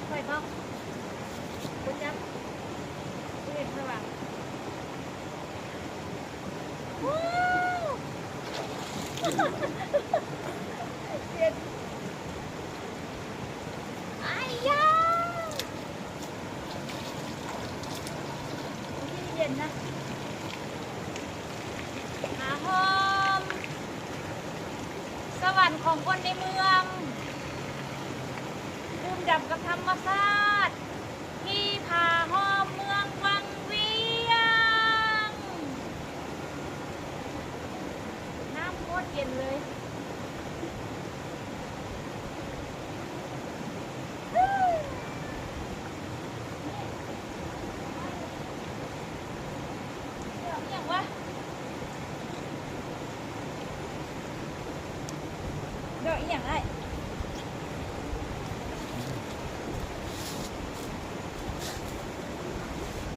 ຂ້ອຍເວົ້າ ບໍ່ຈັບ ບໍ່ເຫັນຂ້ອຍວ່າ ວ້າວ ເຢັນ ອາຍຢາ ເຢັນນະ ຫາຫອມ ສະຫວັນຂອງຄົນໃນເມືອງ ດື່ມດ່ຳກັບທຳມະຊາດ ທີ່ຜາຫ້ອມເມືອງວັງວຽງ ນ້ຳໂຄດເຢັນເລີຍ. ດອກອີ່ຫຍັງວະ? ດອກອີ່ຫຍັງອ້າຍ?